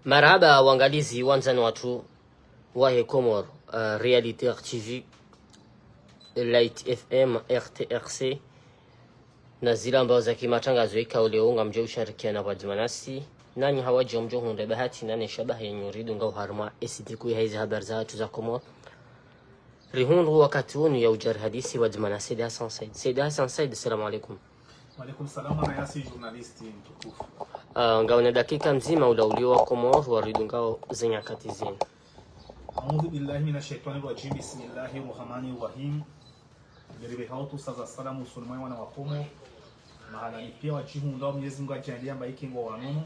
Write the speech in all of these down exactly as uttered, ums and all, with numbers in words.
Marahaba wangalizi wandzani watru wahe Comores, uh, Reality R T V, Light F M, R T R C, na zila mbao za kimatrangazo ikao leo ngamdjo usharikiana pvadzima nasi. Nanyi hawadji mdjo hundre bahati nane shabaha yenyu ridungao harumwa S D Q ya hizi habari za hatru za Comores. Rihundru wakati wunu ya udjari hadisi pvadzima na Said Hassan Said. Said Hassan Said, assalamu alaikum. Wa alaikum salam, mwananyasi journaliste mtukufu. Ah, ngauna dakika ndzima ula ulio wa Comores waridungao ze nyakati zinu. أعوذ بالله من الشيطان الرجيم. بسم الله الرحمن الرحيم. Ngeri pvehao utusaza salamu usoni mwa wana wa Komori. Mahala ni pia wadjihundrao, Mwenyezi Mungu adjaanlie amba ike ngwao wanono.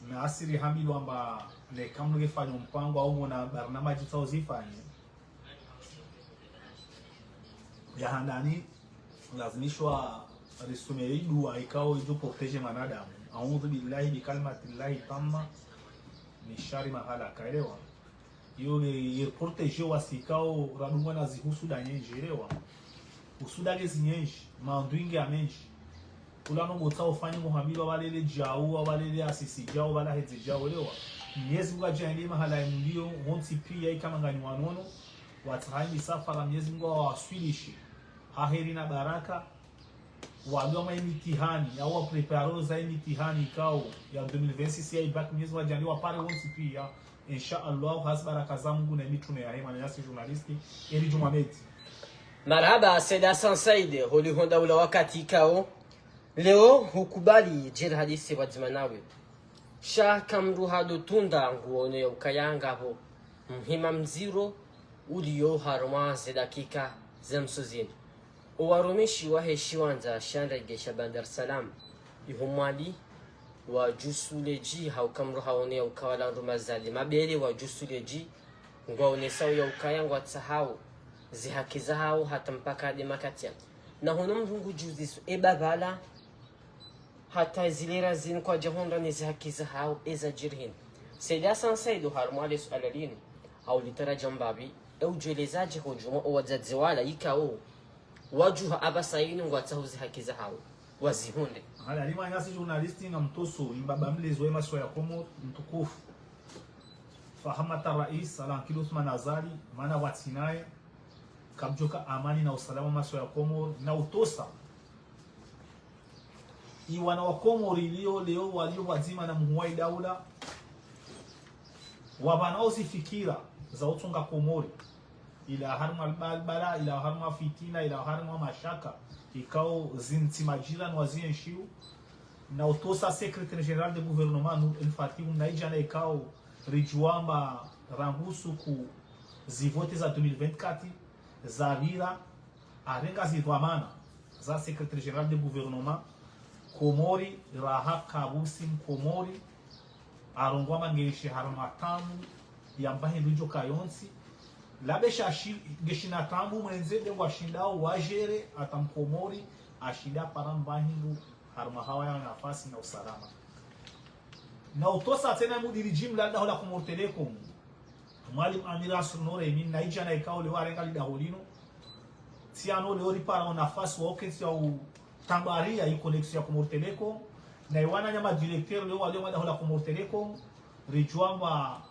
Na asiri hambilwa amba neka mdru nge fanyo mpango au mona barnamaji tsao zifanye ya handani, lazimishwa risome idua ikao idjo protéger mwanadamu. أعوذ بالله بكلمة الله التامة من شر ما خلق. Elewa. Iyo nge, ye protéger wasi ikao radungwa na zihusuda nyendji, elewa. Husuda nge zinyendji, mandrwi nge amendji. Kula ndrongoo tsao ufanye muhambilwa walele djau, walele asisi djau, wala hedze djau, elewa. Mwenyezi Mungu adjaanlie mahala ye mlio, wontsi pia ikao nganyi wanono, watsaha ye misafara Mwenyezi Mungu awaswilishe ha heri na baraka, walio mwa imitihani, au wa préparer za imitihani ikao ya deux mille vingt-six ya ibac, Mwenyezi Mungu adjaanlie wapare wontsi pia, insha Allah, hazi baraka za Mungu na imitrume yahe, mwananyasi journaliste, Eli Djumwa Medi. Marahaba, Said Hassan Said, holiho nda ula wakati ikao leo hukubali djeri hadisi pvadzima nawe. Sha kamdru hado tunda nguono ya ukaya ngapvo mhima mdziro ulio harumwa ze dakika za mso zinu. Owarumishi wahe shiwandza sha ndege sha Bandar Salam, iho Mwali, wadjusuledji hauka mdru haone ya ukaya wala ndru mazali mabele wadjusuledji, ngwaonesao ya ukaya ngwatsahao zihaki zahao hata mpaka ade makati ya. Na hono mdru ngudjuziso, eba pvala, hata zilera zinu kwadjahundra ne zihaki zahao eza djiri hini. Said Hassan Said, harumwa le suala linu, au litara djambapvi, e udjuelezadje hodjuma owadzadze wala ikao wadjuha apvasa inu ngwatsaho zihaki zahao wazihundre. Hala lima nyasi journaliste na mtoso, imbaba mlezi wa imaswa ya Komori, mtukufu Fahamat Rais, Alankili Uthman Azali, mana watsinaye, kamdjoka amani na usalama maswa ya Komori, na utosa iwana wa Komori ilio leo walio pvadzima na muhuu wa idaula, wapvanao zifikira za utsonga Komori ila harumwa albalbala, ila harumwa fitina, ila harumwa mashaka, ikao zintsi majirani wazienshio, na utosa secrétaire général de gouvernement Nour El Fath, mnaidjana ikao ridjuwa amba rangu suku zivote za deux mille vingt-quatre zapvira, arenga zidhwamana za secrétaire général de gouvernement, Komori raha kabusi Mkomori arongoa mangeshi harumwa tabu ya mbahi ndudjo kayontsi. Labesha shi-, ngeshi na tabu mwendze de washindao wajere hata Mkomori ashinda para mbahi ndu harumwa hawa ya nafasi na usalama. Na utosa tsena mudiri jimla daho la Comores Telecom, Mwalimu Amir Assoumani Nourine, naidjana ikao leo arenga lidaho linu. Tsi ano leo ripara o nafasi wa uketsi ya utambaria i connexion ya Comores Telecom. Na iwananya ma directeur leo walio mwa daho la Comores Telecom, ridjuwa amba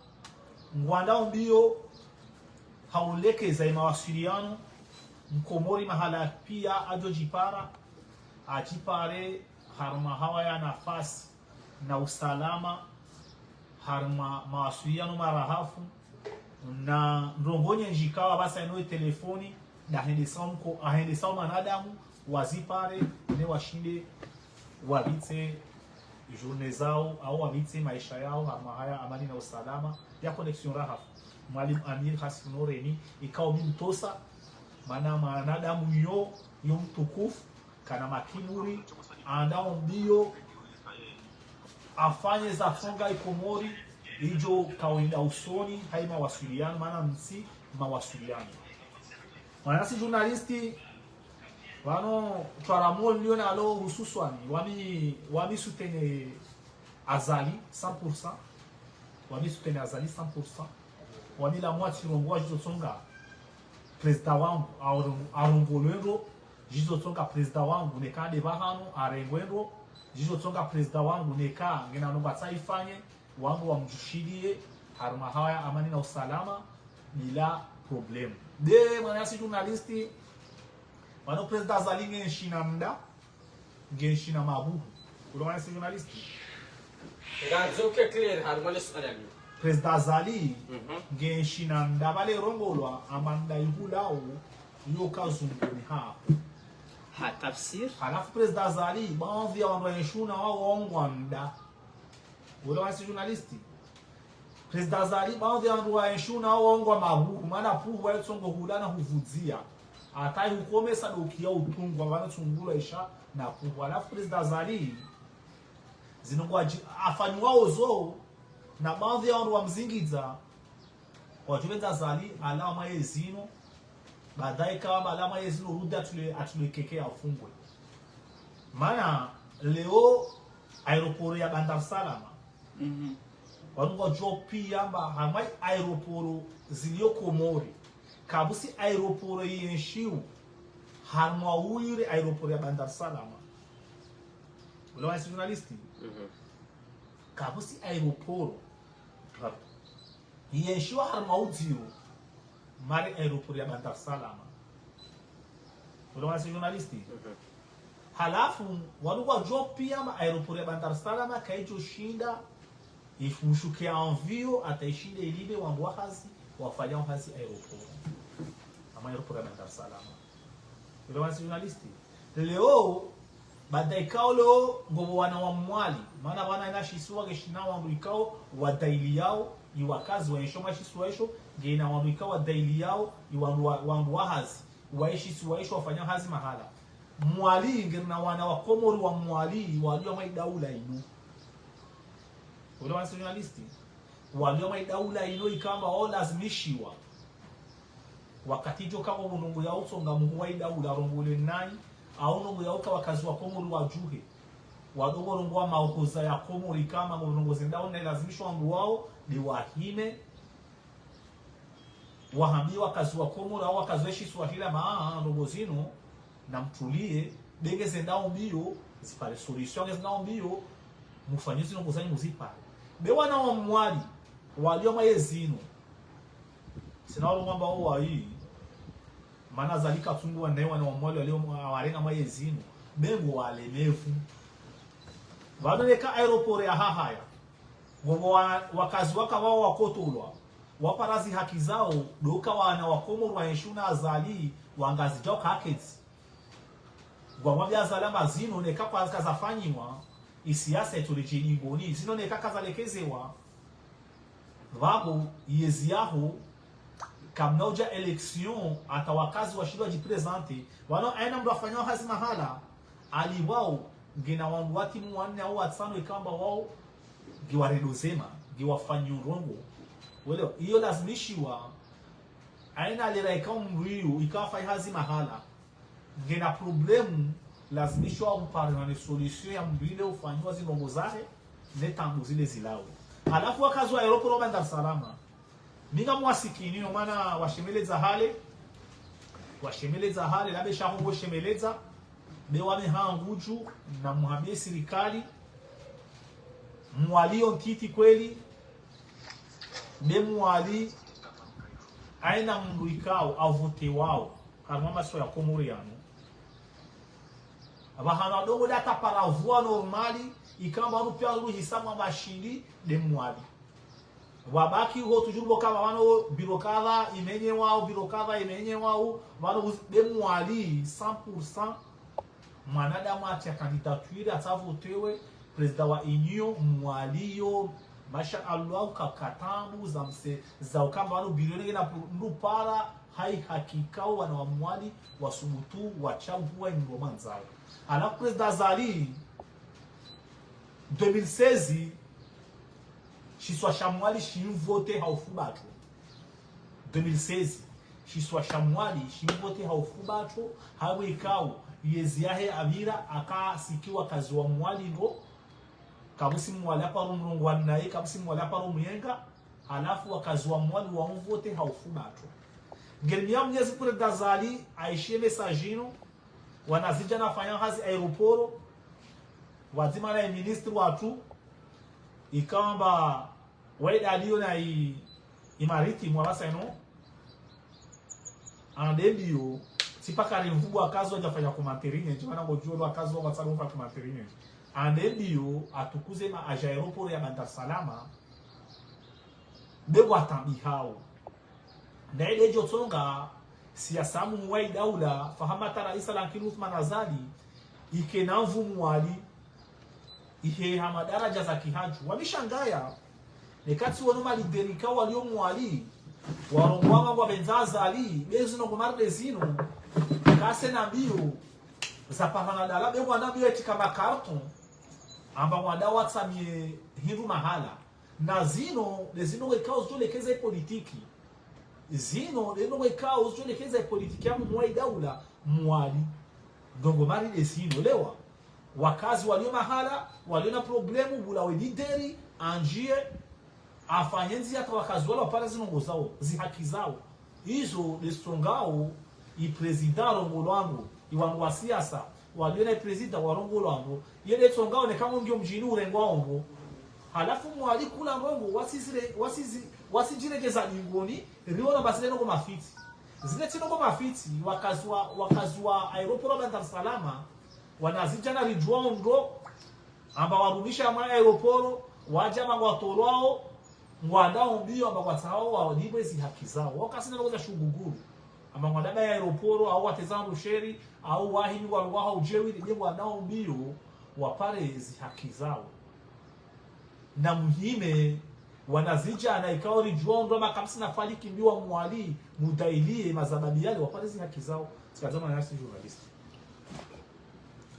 ngwandao mbio haulekeza imawasiliano, Mkomori mahala pia adjo djipara, adjipare harumwa hawa ya nafasi na usalama harumwa mawasiliano marahafu, na ndrongoo nyendji ikao apvasa inu ye telefoni, ndahendesao mko-, ahendesao mwanadamu, wazipare, ne washinde wapvitse journée zao, au wapvitse maesha yao harumwa haya amani na usalama ya connexion rahafu. Mwalimu Amir Assoumani Nourine, ikao mi mtosa, mana mwanadamu yo, yo mtukufu, kana makiburi, andao mbio afanye za fonga i Komori idjo kawaida usoni, ha imawasiliano, mana mtsi mawasiliano. Mwananyasi journaliste, pvanu twara moli nilio nalo hususwani, wami, wami soutenir Azali cent pour cent. Wami soutenir Azali cent pour cent. Wami la mwatsi rongoa djizo tsonga président wangu, aron-, arongolwe ndro, djizo tsonga président wangu, neka nde pvahanu, arengwe ndro, djizo tsonga président wangu, neka ngena ndrongoo atsaha ifanye, wandru wamdjushiliye harumwa haya amani na usalama bila problème. Be mwananyasi journaliste, pvanu président Azali nge nshi na mda, nge nshi na mabuhu. Ule mwananyasi journaliste. Ngandzo ke clair harumwa le suala linu. Président Azali, mhm, nge nshi na mda pvale irongolwa, amba mda ihulao, yo kazunguni haho. Ha tafsir. Halafu président Azali, baadhwi ya wandru wa enshuna wao wongwa mda. Ule mwananyasi journaliste. Président Azali, baadhwi ya wandru wa enshuna wao wongwa mabuhu, mana puhu waye tsongo hula na huvudzia. Hata ihukomesa doki ya utungwa, wana tsungulwa isha na puhu. Halafu président Azali, zinu ngwadji-, afanyiwao zo, na baadhwi ya wandru wamzingidza, wadjupvendza Azali, ala mwa yezinu, baadaye kawa amba ala mwa yezinu, rudi atule, atule keke ya ufungwe. Mana, leo, aéroport ya Bandar Salama, mhm, wanu ngwadjuo piya amba harumwa aéroport zilio Komori, kapvatsi aéroport yenshiwo harumwa uwiri aéroport ya Bandar Salama. Ule mwananyasi journaliste. Mhm. Kapvatsi aéroport yenshiwo harumwa udziro mari aéroport ya Bandar Salama. Ule mwananyasi journaliste. Mhm. Halafu, wanu ngwadjuo piya amba aéroport ya Bandar Salama kayidjo shinda ihushuke avion hata ishinde ilive wandru wa hazi, wafanyao hazi aéroport. Harumwa aéroport ya Bandar Salama. Ule mwananyasi journaliste. Leo, baada ikao leo, ngapvo wana wa Mwali. Mana pvanu ina shisiwa nge shina wandru ikao wadailiyao, iwakazi wa enshio mwa shisiwa isho, nge ina wandru ikao wadailiyao, iwandru wa, wandru wa hazi, wa eshisiwa isho wafanyao hazi mahala. Mwali, nge rina wana wa Komori wa Mwali, walio mwa idaula inu. Ule mwananyasi journaliste. Walio mwa idaula inu ikao amba wao lazimishiwa. Wakati djo kama ndrongoo ya utsonga mhuu wa idaula rongole nayi, au ndrongoo ya uka wakazi wa Komori wadjuhe. Wadongo ndrongoo wa mahoza ya Komori kama ndrongoo zendao na ilazimisho wandru wao, de wahime. Wahambiye wakazi wa Komori, au wakazi wa eshisiwa hila amba, ah, ndrongoo zinu, na mtuliye, be nge zendao mbiyo, zipare solution nge zendao mbiyo, mufanye zinu ngozanyu muzipare. Be wana wa Mwali, walio mwa yezinu. Tsina walo mwamba owayi, mana Azali katsungu wanaye wana wa Mwali walio mwa-, warenga mwa yezinu. Be ngo walemevu. Pvanu neka aéroport ya Hahaya. Ngapvo wa-, wakazi waka wao wakotolwa. Wapara zihaki zao, doka wana wa Komori wa enshio na Azali, wangazidjao kaketsi. Ngwamwambia Azali amba zinu neka kwa kazafanyiwa, isiyasa itsoledje dingoni, zinu neka kazalekezewa. Pvapvo, yezi yaho, kamna udja élection, hata wakazi washindwa djiprésenter. Pvanu, haina mndru afanyao hazi mahala, alipvwao, ngena wandru watimu wanne au watsano ikao amba wao, ngiwarendo zema, ngiwafanyao ndrongoo. Welewa, iyo lazimishiwa, haina lera ikao mndru iyo, ikao afanya hazi mahala. Ngena problème, lazimishiwa uparana ne solution ya mndru ile ufanyiwa zindrongoo zahe, ne taabu zile zilawe. Halafu wakazi wa aéroport wa Bandar Salama. Mi ngamwasikini, no mana washemeledza hale, washemeledza hale, labe shaho ngoshemeledza, be wame ha ngudju, na muhambiye sirikali, Mwali yo ntiti kweli, be Mwali, haina mndru ikao, avotewao, harumwa masiwa ya Komori yanu. Apvahanu adongo de atapara voix normal, ikao amba wanu piya wanu hisabu amba shindi, de Mwali. Wabaki ho toujours pvo kamba pvanu biro kadha imenyewao, biro kadha imenyewao, pvanu uz-, de Mwali cent pour cent. Mwanadamu atia candidature, atsa votewe, président wa Union, Mwali yo, masha Allah, ka-, ka taabu, za mse, za ukamba pvanu biro nengena pu-, mndru para, hayi hakika wana wa Mwali, wasubutu, watsauwa mndru wamandzao. Halafu président Azali, deux mille seize, shisiwa sha Mwali shimvote ha ufubatro. Deux mille seize, shisiwa sha Mwali shimvote ha ufubatro, hawe ikao, yezi yahe apvira, akasiki wakazi wa Mwali ngo, kapvatsi Mwali aparo mrongowa naye, kapvatsi Mwali aparo myenga, halafu wakazi wa Mwali wamvote ha ufubatro. Ngerimia Mnyezi Mngu président Azali, aishiye message inu, wanazidja nafanya hazi aéroport, wadzima na ministre watru, Ikao amba waida aliyo na i, i maritime wa basa ino. Ande mbiyo, tsi paka rimvubu wakazi wadjafanya commentaire nyendji, mana ngodjuo wakazi wa watsalu mfa commentaire nyendji. Ande mbiyo, atukuze ma agent aéroport ya Bandar Salama, be ngwatambihao. Na ile djo tsonga, siasa muhuu wa idaula, Fahamata Raisa lankini Uthman Azali, ike na nvu Mwali, ihe ha madaraja za kihadju. Wamishangaya, neka tsiwono malideri ikao walio Mwali, warongoa amba ngwapvendza Azali, be zino ngo marde zino, kase na mbiyo, zapvahana dala, be ngwanda mbiyo etika makarton, amba ngwanda watsamie hindru mahala. Na zino, nde zino ikao zidjolekeza ipolitiki. Zino, nde zino ikao zidjolekeza ipolitiki ya muhuu wa idaula, Mwali. Ndrongoo mari nde zino, lewa. Wakazi walio mahala, walio na problemu, bula we lideri, andjie, afanye ndzia hata wakazi wala wapara zindrongoo zao, zihaki zao. Izo nde zitsongao, i président arongolwao, i wandru wa siasa, walio na i président warongolwao, ye nde tsongao neka ngiyo mdjini urengwa ndrongoo. Halafu Mwali kula ndrongoo, wasizire, wasizi, wasidjiregeza dingoni, riona basi nde ndrongoo mafitsi. Zile tsi ndrongoo mafitsi, wakazi wa, wakazi wa aéroport wa Bandar Salama, wanazidja na ridjuwa ndro, amba warumisha mwa aéroport, wadja amba ngwatolwao, ngwandao mbiyo amba ngwatsahao walipve zihaki zao. Wao kasina ndrongoo za shuguguru. Amba ngwandao ba ya aéroport, au wateza ndro sheri, au wahini ngwalongwao udjeuri, nde ngwandao mbiyo, wapare zihaki zao. Na muhime, wanazidja na ikao ridjuwa ndro amba kamsina faliki mbiyo wa Mwali, mudailie, mazababi yale, wapare zihaki zao. Tsikadza mwana nasi journaliste.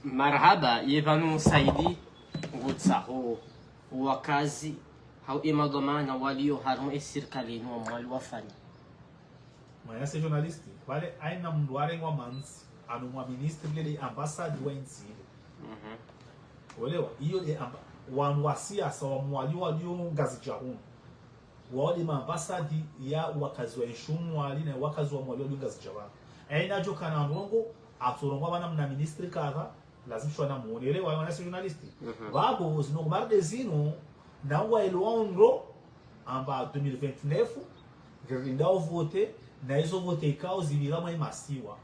Marahaba, ye pvanu Saidi, ngutsaho wakazi, hau ye madhwamana walio harumwa ye sirikali inu wa Mwali wafanye. Mwana se journaliste, pvale haina mndru warengwa mantsi, anu mwa ministre nde ambassade wa intsi ile. Mhm. Olewa, iyo nde amba, wanu wa siasa wa Mwali walio Ngazidja hunu. Wao nde ma ambassade ya wakazi wa intsi Mwali na wakazi wa Mwali walio Ngazidja pvanu. Haina djo kana ndrongoo, atsorongoa pvanu mna ministre kadha, lazima shwa na muone. Elewa, mwana se journaliste. Mhm. Pvapvo, zino ngo marde zino, na ngwaelewa ndro, amba deux mille vingt-neuf, ngeri ndao vote, na izo vote ikao zipvira mwa ye masiwa.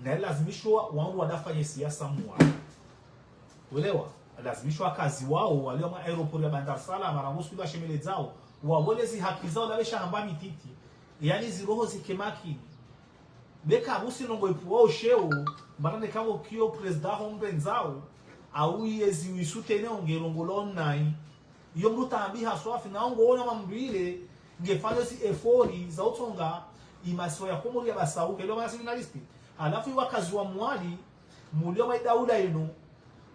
Na ilazimishwa wandru wandafanye siasa Mwali. Olewa, lazimishwa wakazi wao, walio mwa aéroport ya Bandar Salama, rangu siku ile washemeledzao, wapvole zihaki zao, na besha hamba mititi. Yaani ziroho zike makini. Beka busi ndrongoo ipvuwa usheo, mana neka pvo kiyo président ho mpvendzao, au yezi wisutene onge rongolwao nayi. Iyo mndru tambiha swafi, na ngoona mambo ile, ngefanyo zi efforts za utsonga, i masiwa ya Komori ya basauke, elewa mwana se journaliste. Halafu i wakazi wa Mwali, mulio mwa idaula inu,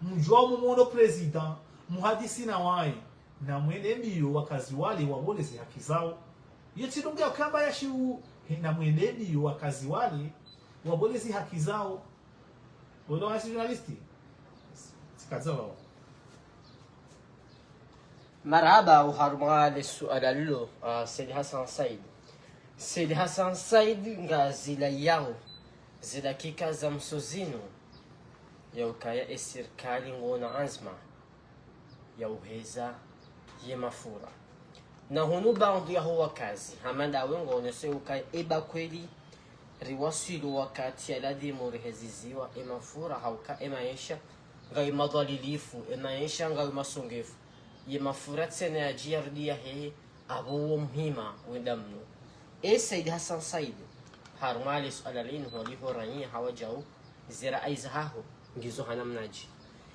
mdjuwa mumwono président, muhadisi na waye, na mwende mbiyo wakazi wale wapvole zihaki zao. Iyo tsi ndrongoo ya kamba ya shiu, he, na mwende mbiyo wakazi wale wapvole zihaki zao. Olewa mwana se journaliste. Tsikadza pvao. Marahaba, oharumwa le suala lilo, ah, Said Hassan Said. Said Hassan Said, ngazila yao, zidakika za mwiso zinu, ya ukaya ye sirikali ngona anzma ya uheza ye mafura. Na hunu baadhwi yaho wakazi, hama ndawe ngoonese ukaya eba kweli, riwaswili wakati ya ladhimu riheziziwa ye mafura, hauka ye maesha ngayo madhwalilifu, ye maesha ngayo masongefu. Ye mafura tsena yadji yarudi yahehe, apvo wo muhima wenda mno. E Said Hassan Said, harumwa le suala linu holiho raiya hawadjau, ze rai zahaho, ngizo ha namnadje?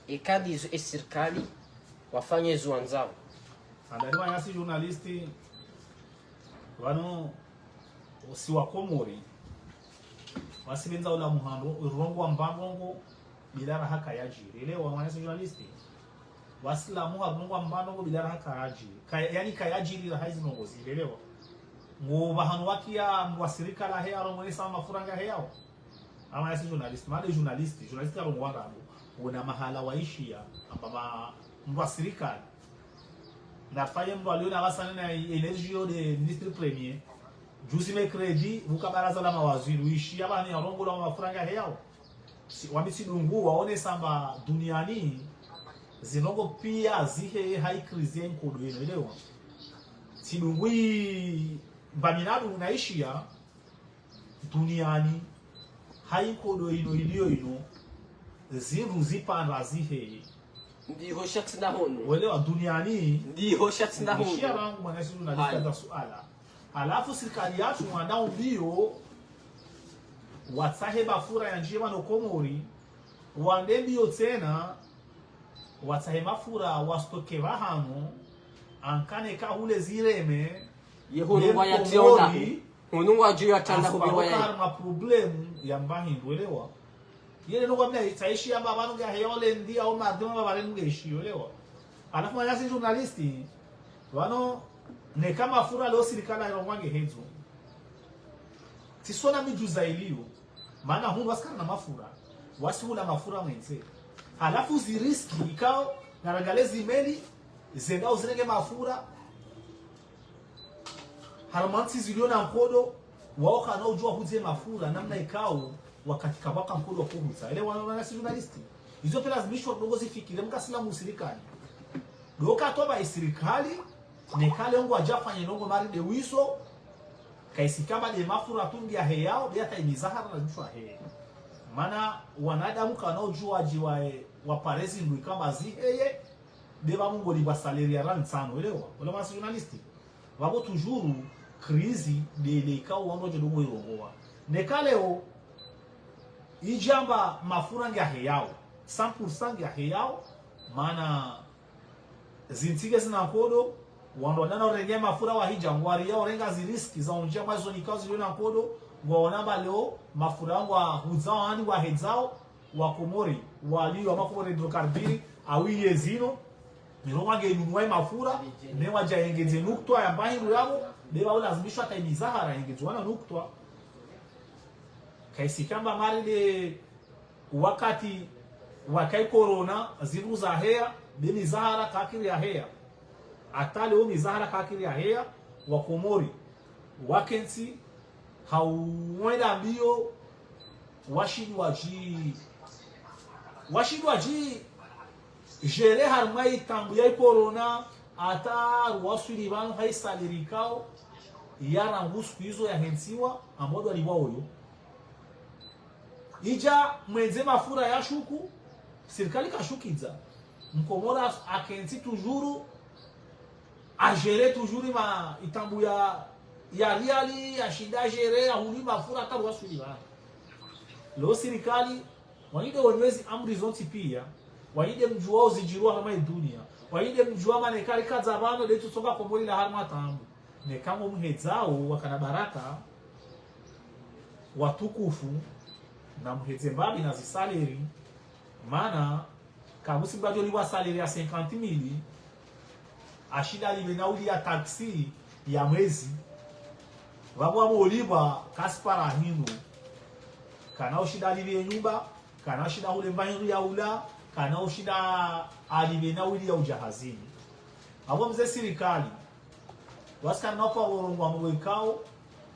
Eka ndizo ye sirikali, wafanye zo wandzao. Andaliwa yasi journaliste, pvanu, osi wa Komori, wasipvendza ula muhandro, urongoa mba ndrongoo, bila raha kayadjiri. Elewa, mwana se journaliste. Wasilamu ha urongoa mba ndrongoo bila raha kayadjiri. Kaya, yaani kayadjiri raha izi ndrongoo zile, elewa. Ngo pvahanu wakia mndru wa sirikali ahe arongoese mafura ngaheyao. Ama yasi journaliste, made journaliste, journaliste arongoa ndrongoo. Una mahala waishia, amba ma, mndru wa sirikali. Na faye mndru aliona abasane na énergie yo nde ministre premier. Juzi mercredi, pvuka baraza la mawaziri, uishia pvanu yarongoa mafura ngaheyao. Si, wami tsidungu, waonesa amba duniani, Zindrongoo pia ziheye ha i crise ya i nkodo inu, elewa. Tsidungui mba mi nadu naishiya duniani, ha i nkodo inu iliyo inu, zindru zipvandra ziheye. Ndiho sha tsi na hunu. Welewa, duniani. Ndiho sha tsi na hunu. Ishiya rangu mwana situ na lista za suala. Halafu sirikali yatru wandao mbio watsahe mafura yandjiye pvanu Komori, wande mbio tsena watsahe mafura wastoke pvahanu, ankane kahule zireme. Ye hunu ngwa ya tiona. Hunu ngwa dju ya tanda hubiwa ya. Harumwa problème ya mba hindru, welewa. Yele noko mina itsaishiya mba pvanu ngiya heya ole ndi ya o mardi mba pvale nge ishiyo, welewa. Halafu mwana si journaliste, pvanu neka mafura leo sirikali ya Komori nge hedzo. Tsisona midjuza iliyo. Mana hunu wasi karina mafura. Wasi hula mafura mwendze. Halafu zi risque ikao, narangale zimeli, zendao zirenge mafura. Harumwa ntsi ziliyo na nkodo, wao kana udjuwa hudze mafura, namna ikao, wakati kapvaka nkodo wa kuhudza. Elewa mwana si journaliste. Izo pia lazimishwa ndrongoo zifikire, mkasila mu sirikali. Ndo ka toba i sirikali, neka leo ngwadja fanye ndrongoo mari de wiso, kaisi kamba de mafura tu ngiya heyao, de hata i mizahara na mishwa heye. Mana wanadamu kana udjuwa djiwa e, wapare zindru ikamba ziheye, de pvapvo ngolipvwa salaire ya randi ntsanu, welewa. Wala mwana si journaliste. Pvapvo toujours, crise, de, de ikao wandru wadje ndrongoo irongowa. Neka leo, idjamba mafura ngiya heyao, cent pour cent ngiya heyao, mana zintsi nge zina nkodo, wandru wadana urenge mafura wahidja, ngwariya urenga zi risque za undjiya mwa izo nikao ziliyo na nkodo, ngwaona mba leo, mafura ngwa hudzao, ani wahedzao, wa Komori, waliyo wa Makomori hydrocarbures, awiye zinu, mirongo nge inunua i mafura, ne wadja yengedze nukutwa ya mba hindru yapvo, de pvao lazimishwa hata i mizahara yengedzwa na nukutwa. Kaisi kamba mari de wakati waka i corona, zindru zaheya, be mizahara kakiri yaheya. Hata leo mizahara kakiri yaheya, wa Komori wakentsi, hau wenda mbio, washindwa dji, washindwa dji gérer harumwa i taabu ya i corona, hata ruwaswili pvanu ha i salaire ikao, ya rangu siku izo yahentsiwa, ambao ndo walipvwa oyo. Idja mwendze mafura yashuku, sirikali kashukidza. Mkomori akentsi toujours, a gérer toujours ma, i taabu ya, ya riali, yashinda gérer, yahuli mafura hata ruwaswili pvanu. Leo sirikali, wanyi de wenye zi amri zontsi pia, wanyi de mdjuwao zidjiriwa harumwa i dunia, wanyi de mdjuwa mana neka rikadza pvanu de tutsonga Komori la harumwa taabu. Neka ngo mhedzao wakana baraka, watukufu, na mhedze mbapvi na zi salaire, mana, kamusi mbadjo lipvwa salaire ya cinquante mille, ashinda alipve nauli ya taxi ya mwezi, pvapvo wamolipvwa kasipara hindru, kana ushinda alipve nyumba, kana ushinda hule mba hindru ya ula, kana ushinda alipve nauli ya udja hazini. Apvo mze sirikali, wasi kana upva worongowa mwe ikao,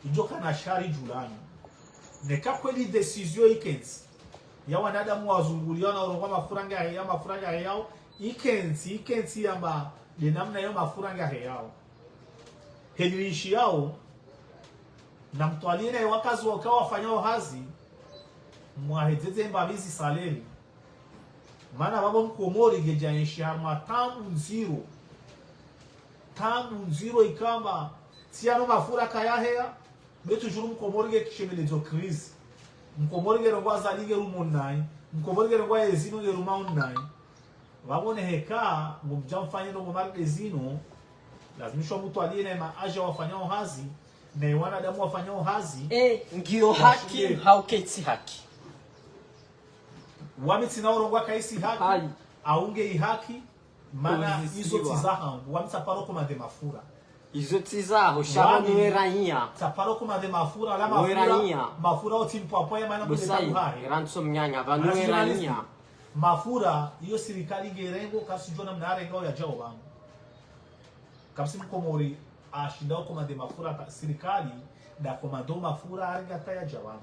idjo kana shari djulani. Neka kweli décision ikentsi ya wanadamu wazunguliwa na urongowa mafura ngiya heya, mafura ngiya heyao, ikentsi, ikentsi yamba de namna yo mafura ngiya heyao. Heli nishiyao, na mtwaliye na wakazi wakao wafanyao hazi, mwahedzedze mbapvi zi salaire. Mana pvapvo Mkomori ngedja enshi harumwa taabu ndziro. Taabu ndziro ikamba, tsi yanu mafura kayaheya, be toujours Mkomori nge kishemeledzo crise. Mkomori nge rongowa zali nge rumo nayi. Mkomori nge rongowa yezinu nge ruma nayi. Pvapvo neheka, ngomdja mfanye ndrongoo mari de zinu, lazimishwa mutwaliye na ma agent wafanyao hazi, na wanadamu wafanyao hazi. E, ngiyo haki, hau ketsi haki. Wami tsina urongowa kaisi haki, au nge i haki, mana izo tsi zahangu, wami tsaparo commander mafura. Izo tsi zaho, sha pvanu we raiya. Tsaparo commander mafura, la mafura, mafura otsi mpwapwa ya mana kule tabu hahe. Ranso mnyanya, pvanu we raiya. Mafura, iyo sirikali nge rengo, kasidjua namna arengao yadjao pvanu. Kapvatsi Mkomori ashindao commander mafura, sirikali nda commander mafura arenge hata yadja pvanu.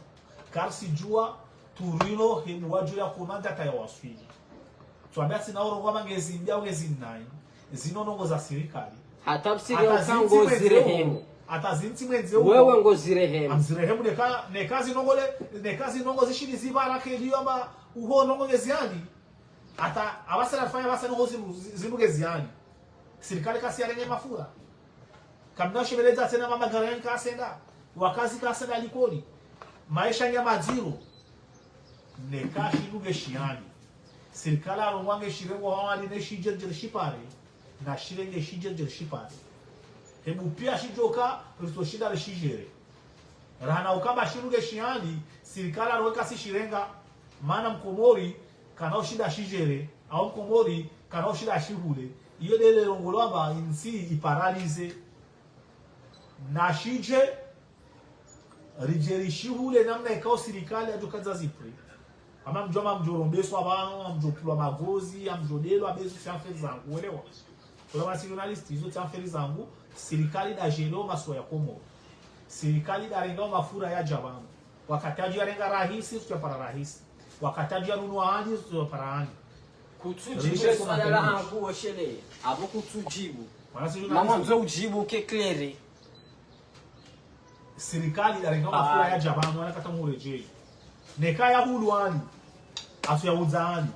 Karisi djua, turino, hemu wadjo ya commander hata yawaswili. Tswambia tsina urongoa mangezi mbi au ngezi nai. Zino ndrongoo za sirikali. Hata psiri uka ngozirehemu. Hata zintsi mwendze uko. Wewe ngozirehemu. Amzirehemu neka, neka zi ndrongoo le, neka zi ndrongoo zishili zibara keliyo amba uho ndrongoo ngezi hali. Hata, apvasa rafanya apvasa ndrongoo zinu, zinu ngezi hali. Sirikali kasi yarenge mafura. Kamna ushemeleza tsena mama garani kasenda. Wakazi kasenda likoli. Maesha nya madziro. Neka shinu ngeshi hali. Sirikali arongoa nge shirengwa hawali ne shidjerudjeru shipare. Na shirenge shidjerudjeru shipare. Hebu pia shidjoka, rito shinda rishidjere. Rahana ukamba shinu ngeshi hali, sirikali arongoa kasi shirenga, mana mkomori, kana ushinda shidjere, au mkomori, kana ushinda shihule. Iyo ndele rongolwa amba intsi iparalize. Na shidje, ridje rishihule namna ikao sirikali yadjo kadza zi prix. Ama mdjo, ama mdjo rombeswa pvanu, ama mdjo pulwa magozi, ama mdjo delwa, bezo tsi affaire zangu, welewa. Wala masi journaliste, izo tsi affaire zangu, sirikali nda jero masiwa ya Komoro. Sirikali nda rengao mafura yadja pvanu. Wakati yadjo yarenga rahisi, tsutsu yapara rahisi. Wakati yadjo yanunua hali, tsutsu yapara hali. Kutsudjibu swala lahangu weshele, apvo kutsudjibu. Mama mzo udjibu ke clair. Sirikali nda rengao mafura yadja pvanu, wana kata muredjei. Neka yahulu hali, atsu yaudza hali.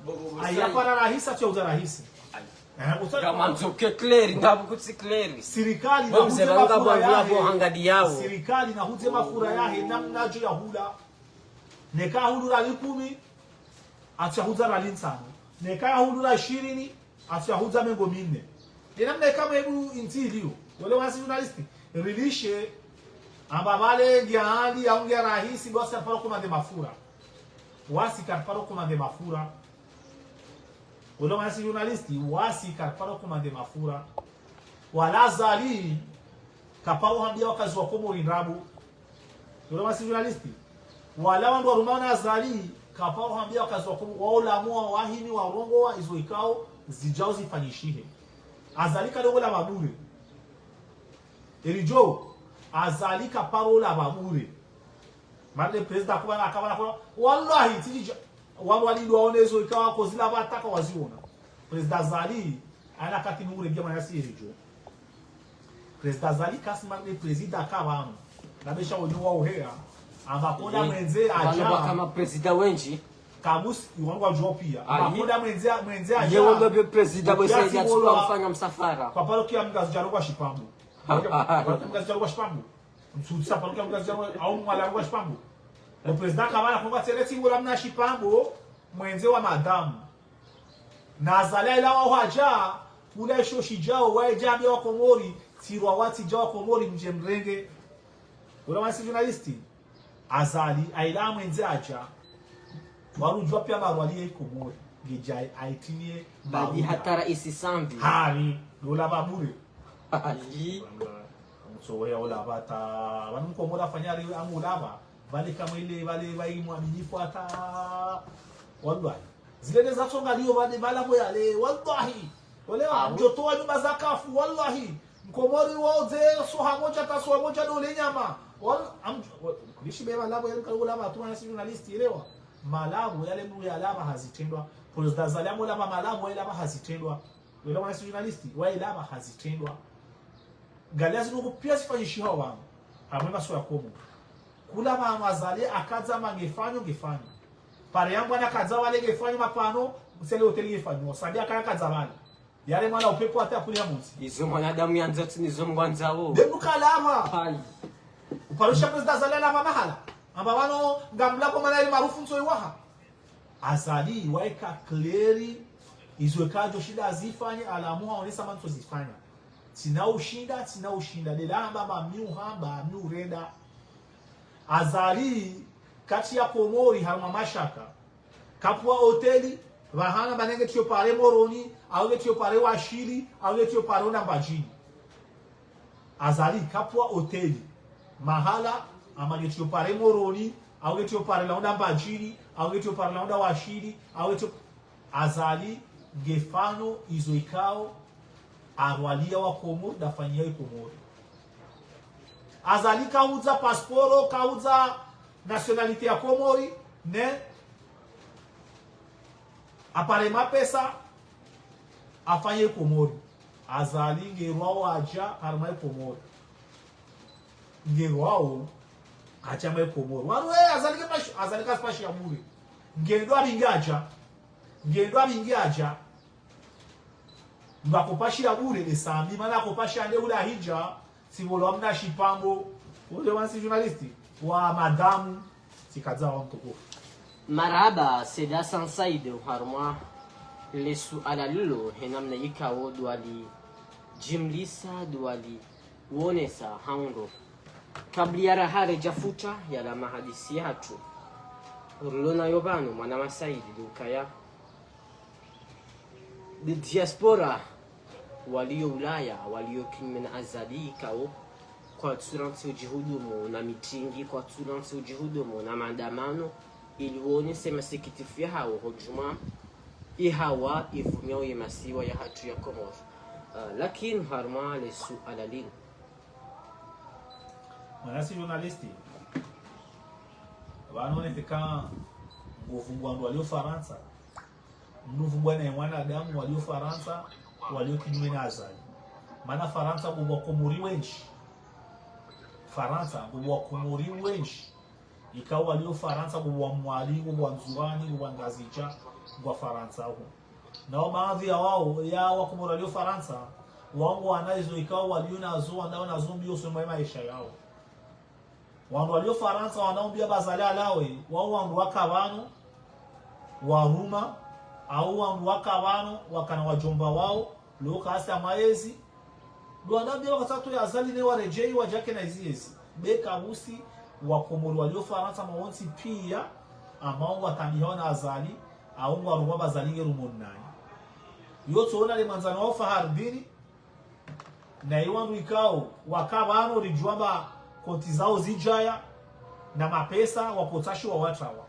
Ayapara rahisi, atsu yaudza rahisi. Eh, usa- Kama mzo ke clair, ndapvo kutsi clair. Sirikali Bo mze nahudze banga mafura bwangula bo yahe. hangadi yawo. Sirikali nahudze mafura yahe, namna yadjo yahula. Neka yahulu rali kumi, atsu yahudza rali ntsanu. Neka yahulu rali shirini, atsu yahudza mengo mine. Ndena mna ikao mwebu intsi iliyo. Wale wanasi journaliste. Rilishe, amba pvale ngia hali, au ngia rahisi, wasi kariparo commande mafura. Wasi kariparo commande mafura. Wale wanasi journaliste, wasi kariparo commande mafura. Wala Azali, kaparo hambia wakazi wa Komori ndrabo. Wale wanasi journaliste. Wala wandru warumana Azali, kaparo hambia wakazi wa Komori, wao lamua wahini warongoa izo ikao, zidjao zifanyishihe. Azali kadogo la mabure. Eridjo, Azali kaparo la mabure. Marne président kubana akabana kwa, wallahi, tsidja, wandru walindwa waone izo ikao, kozila pvataka waziona. Président Azali, ana kati nure dia mwana si eridjo. Président Azali kasi marne président kabano. Nabesha wonyo wa uhea. Amba koda mwendze Bana adja. Kama président wendji. Kabusi, iwangu wa djo pia. Amba Ayi. Koda mwendze, mwendze adja. Yewe ndo be président bwe Kiasi saidia wolo tsuka wa- mfanya msafara. Kwa paro kia mgazi djaro kwa shipambu. Kwa paro kia mgazi djaro kwa shipambu. Msutsa paro kia mgazi djaro, au mwala kwa shipambu. Le président kabana konga tsere tsi wala mna shipambu, mwendze wa madame. Na Azali ila wa hadja, kula isho shidjao, wa idja ambia wa Komori, tirwa wati dja wa Komori, mdje mrenge. Wala wanasi journaliste. Azali, aila mwendze adja. Warudjwa pia marwali ya Komori. Ngedja aitinie Badi maruda. Hata raisi Sambi. Hari, lola babure. Ayi. Msowe ya ulaba ta. Wanu Komori afanya ari amu ulaba. Vale kamwe ile, vale, vai mwaminifu hata. Wallahi. Zile nde za tsonga liyo vale, vala boya le. Wallahi. Wale wa, Amu. Mdjotowa nyumba za kafu, wallahi. Mkomori woze, soha modja, ta soha modja, dole nyama. Wal-, am-, wa-, kulishi beba labo ya lukala ulaba, tu wanasi journaliste, elewa. Malabo, yale mdru yalaba hazitrendwa. Président Azali amo laba malabo, yalaba hazitrendwa. Wala wanasi journaliste, wa yalaba hazitrendwa. Ngalia zinu kupia zifanyishiha wanu. Amwe maso ya Komori. Kula ma Azali akadza ma ngefanyo, ngefanyo. Pare yangu ana kadza wale ngefanyo mapano, msele hoteli ngefanyo. Sabi akaya kadza wale. Yale mwana upepo hata kuli ya munsi. Izo mwanadamu yandzo tsi nizo mngwandzao. Nde mdru kalaba. Ayi. Uparusha président Azali alaba mahala. Amba wano ngamlabo mana ile marufu ntso iwaha. Azali, waeka clair, izo eka djo shinda azifanye, alamu haonesa mantso zifanya. Tsina ushinda, tsina ushinda. Nde lamba, ba mi uhamba, mi urenda. Azali, kati ya Komori, harumwa mashaka. Kapvwa hoteli, vahana ba nenge tiyo pare Moroni, au nge tiyo pare Washili, au nge tiyo pare Undambadjini. Azali, kapvwa hoteli. Mahala, ama nge tiyo pare Moroni, au nge tiyo pare la Undambadjini, au nge tiyo pare la Undawashili, au nge tiyo Azali, ngefanyo izo ikao, arwalia wa Komori, nda fanyia i Komori. Azali kaudza pasporo, kaudza nationalité ya Komori, ne? Apare mapesa, afanye Komori. Azali nge rwao aja harumwa Komori. Nge rwao aja mwe Komori. Wanu, eh, Azali ke pashi, Azali kasi pashi ya bure. Nge ndo abingi aja. Nge ndo abingi aja. Mba ko pashi ya bure de sami, mana ko pashi ande ula hija, si bolo amna shipambo. Ule wansi journaliste wa madamu, si kadza wa mtukufu. Marahaba, Said Hassan Said, harumwa le suala lilo, he namna yikao ndo wali jimlisa, ndo wali wonesa ha undro. Kabla ya raha redja futa yala mahadisi yahatru, rilo nayo pvanu, mwana ma Said, ndo ukaya de diaspora, walio Ulaya, walio kinyume na Azali, yikao kwatsu rantsi ujihudumu na mitingi, kwatsu rantsi ujihudumu na maandamano, ili wonese masikitifu yahawo, hodjumwa ihawa ivumiao ye masiwa yahatru ya Komori. Ah, lakini harumwa le suala linu. Mwana si journaliste, pvanu nefika nguvu ngwandu walio Farantsa, mnuvu bwana ya mwanadamu walio Farantsa, walio kinyume na Azali. Mana Farantsa ngupvo Wakomori wendji. Farantsa ngupvo Wakomori wendji. Ikao walio Farantsa ngupvo wa Mwali, ngupvo wa Ndzuwani, ngupvo wa Ngazidja, ngwa Farantsa ho. Nao baadhi ya wao, ya Wakomori walio Farantsa, wao ngwana izo ikao walio nazo, wandao nazo mbio usoni mwa maesha yao. Wandru walio Farantsa wandao mbia Azali alawe, wao wandru waka pvanu, waruma, au wandru waka pvanu, wakana wadjomba wao, leo kasi amwayezi. Ndo wandao mbia wakati ya Azali ne waredjei wadjake na izi yezi. Be kabusi, Wakomori walio Farantsa mawontsi pia, ambao ngwatabihao na Azali, au ngwaruma Azali nge rumo nayi. Yo tsoona le mwandzani wao Fahardini, na iwandru ikao waka pvanu ridjuwa mba konti zao zidjaya, na mapesa wakotsashi wa watrawa.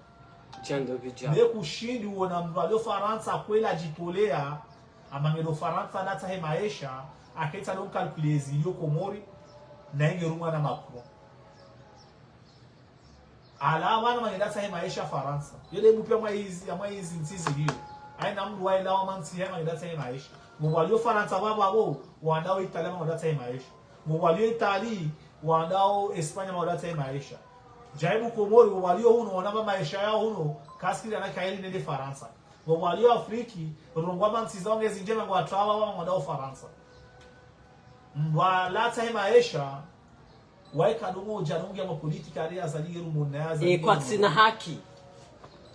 Djando pvidja. Ne kushindi uona mndru alio Farantsa kweli ajitolea, amba nge ndo Farantsa ndatsahe maesha, aketsa ndo mkalkulezi yo Komori, na inge rumwa na Macron. Ala wana mangenda tsahe maesha Farantsa. Yo de mupya mwa izi, ya mwa izi ntsi zilio. Aina mndru wa ila wa mantsi ya mangenda tsahe maesha. Ngo walio Farantsa babo abo, wandao Italia mangenda tsahe maesha. Ngo walio Italie, wandao Espagne mangenda tsahe maesha. Jaibu Komori, ngo walio huno, wanamba maesha yao huno, kaskiri ana kaili nende Farantsa. Ngo walio Afriki, rongwa mantsi zao ngezi ndjema ngo watrawa wa mangenda Farantsa. Mndru alatsahe maesha, waye kadongo uja nongi ya mapolitika ari Azali nge rumo nayi Azali. E, nge rumo nayi. Kwatsina haki.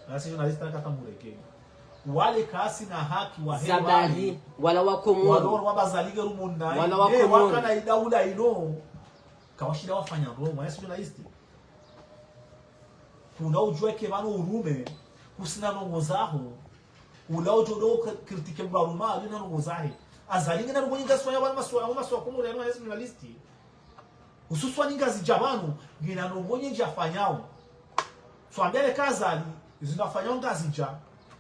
Nasi journaliste na kata mureke. Wale kasina haki wa he Zabali, wale. Wala Wakomori. Wala wa Azali nge rumo nayi. Wala Wakomori. Ne wakana idaula ino. Kawashinda wafanya ndrongo, nasi journaliste. Kuna ujue ke pvanu urume, kusina ndrongo zaho. Ula ujo do kri-, kritike mba ruma, alina ndrongo zahe. Azali ngena ndrongo nyinji zifanya pvanu masiwa, pvanu masiwa Komori yanu, nasi journaliste. Hususwani Ngazidja pvanu, ngena ndrongo nyinji afanyao. So ambele ka Azali, zinu afanyao Ngazidja,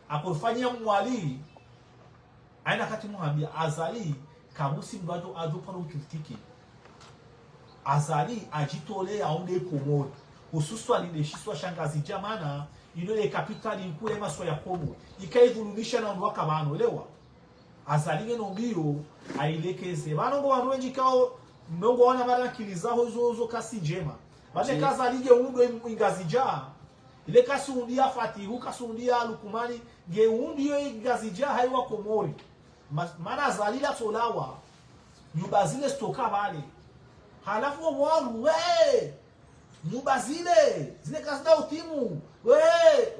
akorifanyia Mwali, aina kati muhambia, Azali, kabusi mndru ajo, ajo paro ukritike. Azali, ajitolea aunde Komori. Hususwani de shisiwa sha Ngazidja mana, ino de kapitali nkuu ya masiwa ya Komori. Ika idhulumisha na wandru waka pvanu, elewa. Azali nge no mbio, ailekeze. Pvanu ngo wandru wendji kao, mnongo wana mara akili zaho zo, zo kasi ndjema. Bane ka Azali nge undro i Ngazidja. Ile kasi undia Fatihu, kasi undia Lukumani, nge undrio i Ngazidja hayi wa Komori. Ma-, mana Azali la tsolawa. Nyumba zile stoka pvale. Halafu wo wandru, we! Nyumba zile, zile kazina utimu. We,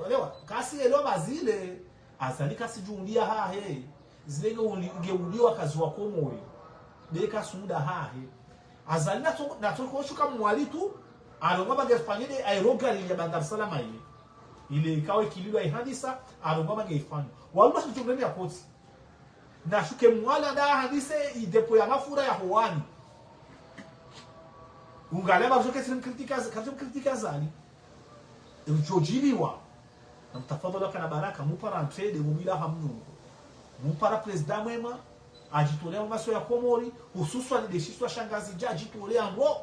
walewa, kasi elewa mba zile, Azali kasi djundia hahe. Zile nge uli-, nge uliwa kazi wa Komori. Be kasi unda hahe. Azali natso, natso koshuka Mwali tu, alonga mba nge fanye de aérogare ya Bandar Salama ile. Ile ikawe kililwa ihandisa, alonga mba nge ifanye. Waluma si jumleni ya koti. Nashuke Mwali nda handise i dépôt ya mafura ya Hoani. Ungale ba joke tsi mkritika, katsi mkritika Azali. Ujo jiliwa. Na mtafadhali kana baraka, mupara ntrende, mumila ha Mnungu. Mupara président mwema, ajitolea masiwa ya Komori, hususwani de shisiwa sha Ngazidja, ajitolea ngo.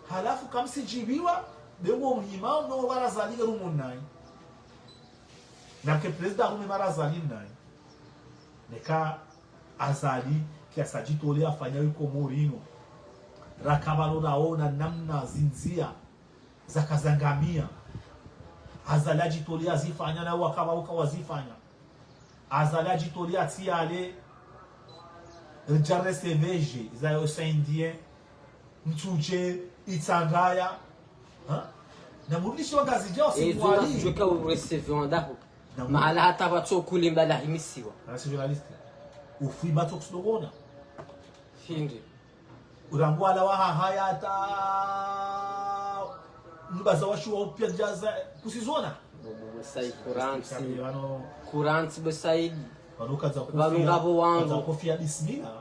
Halafu kamsi jibiwa, de ngo muhima, no wala Azali nge rumo nayi. Na ke président rume mara Azali nayi. Neka Azali, kiasi adjitolea afanya wi Komori inu. Rakapvalo raona namna zindzia zakazangamia. Azali adjitolea azifanya na wakapvauka wazifanya. Azali adjitolea atsi ale, ridja receveje za yo Saint-Indien, Mtsudje, Itsangaya. Ha? Na murudishiwa Ngazidja wa Ezo Simwali. Ngazidja ka u recevoir ndaho. Na mu- Mahala hata pvatso kulimba la himisiwa. Ana si journaliste. Ufi batso kusidogona. Hindri. Urangu ala wa hahaya hata nyumba za washiwa upya djaza kusizona. Bobo Said Kurantsi. Vano Kurantsi bo Said. Vano kaza Vano kofia, ngapvo wangu. Kaza kofia bismillah.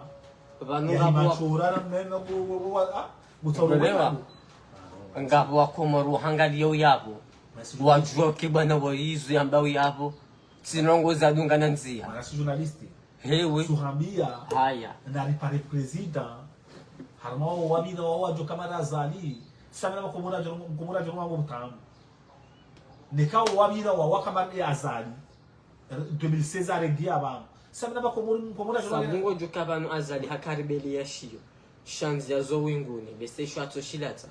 Vano Ya ngapvo wa- imachura na mnene bo, bo, bo, wa-, ah, mutsauro Uelewa. Wangu. Ngapvo wa Komoro hangaliya uyapvo. Merci. Wadjuwa ke bwana wa izo yamba uyapvo. Tsi ndrongo zadungana ndzia. Mwana si journaliste. Hewe. Suhambia. Haya. Na ripare président. Harumwa wo wapvira wa wadjo kama Azali. Samina makomora djo, makomora djo mwa mtamu. Neka wo wapvira wa wakama de Azali. Deux mille seize aredia pvanu. Samina makomori, makomora djo. Sabungo djo ka pvanu Azali haka rebelle ya shiyo. Shandzi ya zo winguni. Bese isho atso shilatsa.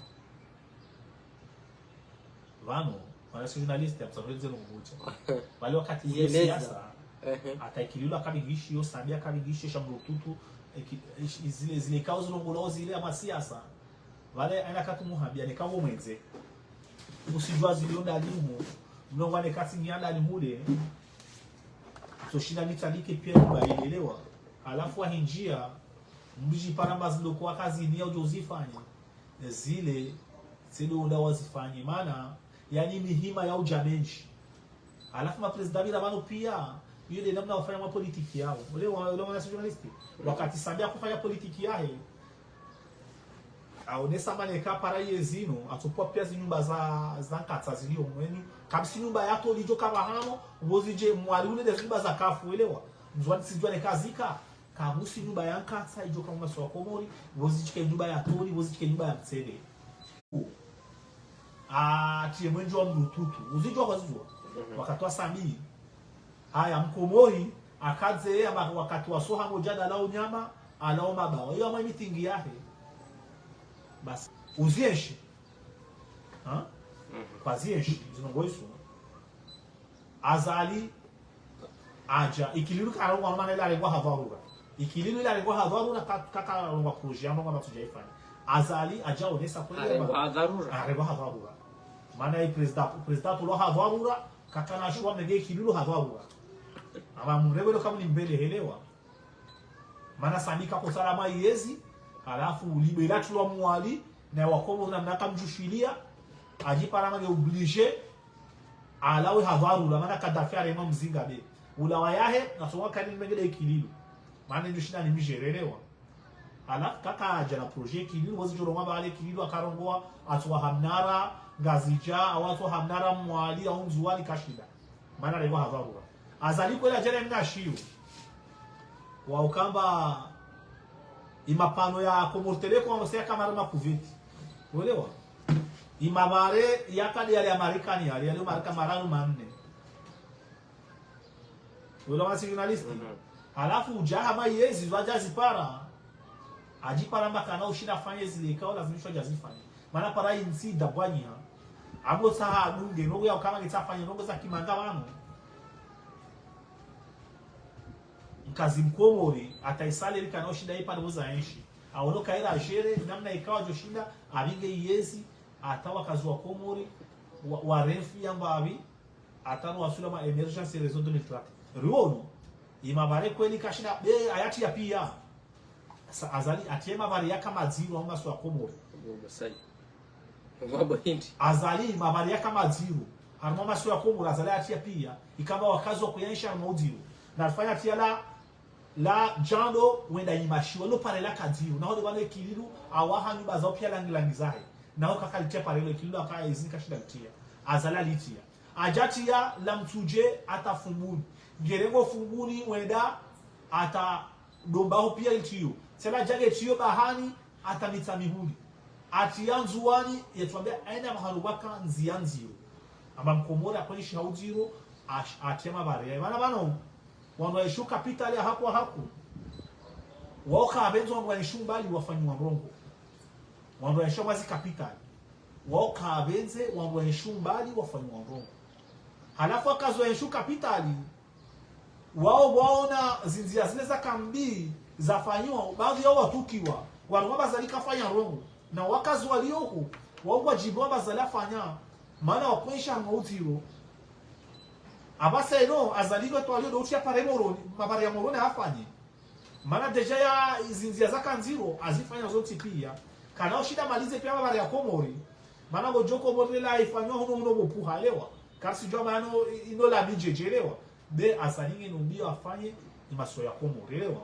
Vano, vano si journaliste, apsa vwenze no kubucha. Vale wakati ule Yeleza. Siasa, Ehe. Ata Ikililou akavingishiyo, Sambi akavingishiyo, sha mrututu, eki-, ish-, zile, zile kao zilongolwao zile ama siasa. Vale, aina katu muhambia, neka wo mwendze. Usidjuwa zilio ndani humo, mlongo ane katsi ngia ndani hule. So shinda nitsalike pia nyumba ilelewa. Halafu wahindjia, mdji para maziloko wakazini ya udjo uzifanye. Zile, tsi ndo unda wazifanye. Mana, yani mihima ya udja mendji. Halafu ma président bila vano pia, iyo nde namna wafanya ma politique yao. Ule wa, ule wa nationaliste. Wakati Sambi akofanya politique yahe, aonesa mana eka para ye zinu, atsopvwa pia zinyumba za, za nkatsa zilio mweni. Kabisa nyumba ya toli djo kavahano, vozidje Mwali ule nde zinyumba za kafu, uelewa. Ndzuwani sidjuwa neka zika, kavusi nyumba ya nkatsa idjo kama masiwa Komori, vozidjike nyumba ya toli, vozidjike nyumba ya mtsele. Atiye mwendje wa mrututu. Uzidjuwa kwazidjuwa. Mhm. Wakati wa Sambi. Haya, mkomori, akadze ya ma-, wakati wa soha modja da lao nyama, alao mabawa. Iyo amwe mitingi yahe. Basi. Uzienshi. Ha? Mhm. Kwazienshi. Zino ngoisu. Azali, adja, Ikililou karongwa mana ila arengwa ha dharura. Ikililou ila arengwa ha dharura, ka-, kaka arengwa projet, amba ngamba tsudja ifanya. Azali, adja onesa kweli Arengwa amba ha dharura. Arengwa ha dharura. Mana i président, président tolo ha dharura, kaka na shuwa menge Ikililou ha dharura. Ama mrebe lo kamu ni mbele helewa. Mana Sambi kakotsala mayezi, halafu libela tulwa Mwali, na wakomori na mnaka mdjushilia, adjipara mange obligé, alawe ha dharura, mana Kadhafi arema mzinga be. Ulawa yahe, nasonga kani menge de Ikililou. Mana ndjushinda ni mjerelewa. Halafu kaka adja na projet Ikililou, vozidjo rongwa vale Ikililou, akarongowa, atsuwa ha mnara, Ngazidja, au atsuwa ha mnara Mwali, au Ndzuwani kashinda. Mana rengwa ha dharura. Azali kweli adjele mna shiyo. Wa ukamba imapano ya Comores Telecom, wamse ya kamara makuveti. Uelewa? Imavare ya kadi yale ya Marekani yale, yale Marekani maranu manne. Uelewa si journaliste? Mhm. Halafu udja hama yezi, zwadja zipara. Adjipara amba kana ushinda afanye zile ikao lazimishwa adja azifanye. Mana para intsi dabwanyiha. Abo tsaha adunge, ndrongo ya ukama ngitsa afanye, ndrongo za kimanga vano. Mkazi mkomori, ata isale rika na ushinda ipara uza enshi. Aono kaira ajere, namna ikao adjoshinda, avinge yezi, ata wakazi wa Komori, wa, wa renfi yamba avi, ata no wasula ma émergence réseau deux mille trente. Riwono, imavare kweli kashinda, be, ayati ya pia. Sa Azali, atiye mavare yaka madziro, amba swa Komori. Bobo Said. Bobo Hindi. Azali, mavare yaka madziro. Harumwa masiwa ya Komori, Azali atiya pia. Ikamba wakazi wa kuyanisha harumwa udziro. Na alifanya atiya la, la djando wenda nyimashiwa. Lo pare la kadziro. Na hode vano Ikililou, awaha nyumba zao pia langi langi zahe. Na ho kaka litiya pare lo Ikililou, aka ezini kashinda litiya. Azali alitiya. Adjatiya la Mtsudje ata Fumbuni. Ngerengo Fumbuni wenda ata Domba ho pia litiyo. Tsena djage tiyo bahani ata Mitsamihuli. Atiya Ndzuwani, yatwambia aina mahalo waka ndzia ndziro. Amba mkomori akwenishiha udziro, ash-, atiya mavare. Vana vano, wanu waishu kapitali ya haku wa haku. Wao kapvendze wandru waenshi mbali wafanyiwa ndrongoo. Wandru waenshi mwa zi kapitali. Wao kapvendze wandru waenshi mbali wafanyiwa ndrongoo. Halafu wakazi waenshi kapitali, wao waona zindzia zile zaka mbi zafanyiwa, baadhwi yao watukiwa, wanu wamba Azali kafanya ndrongoo. Na wakazi walio ho, wao ngwadjibu wamba Azali afanya, mana wakwensha mwa udziro. Apvasa ino, Azali ngwe twalio ndo utria pare Moroni, mapare ya Moroni afanye. Mana déjà ya zindzia zaka ndziro, azifanya zontsi pia. Kana ushinda malize pia mapare ya Komori. Mana ngodjo Komori lela ifanywa huno huno pvo pvuha, elewa. Karisi djua mana ino la bidje, elewa. Be Azali nge no mbio afanye ni masiwa ya Komori, elewa.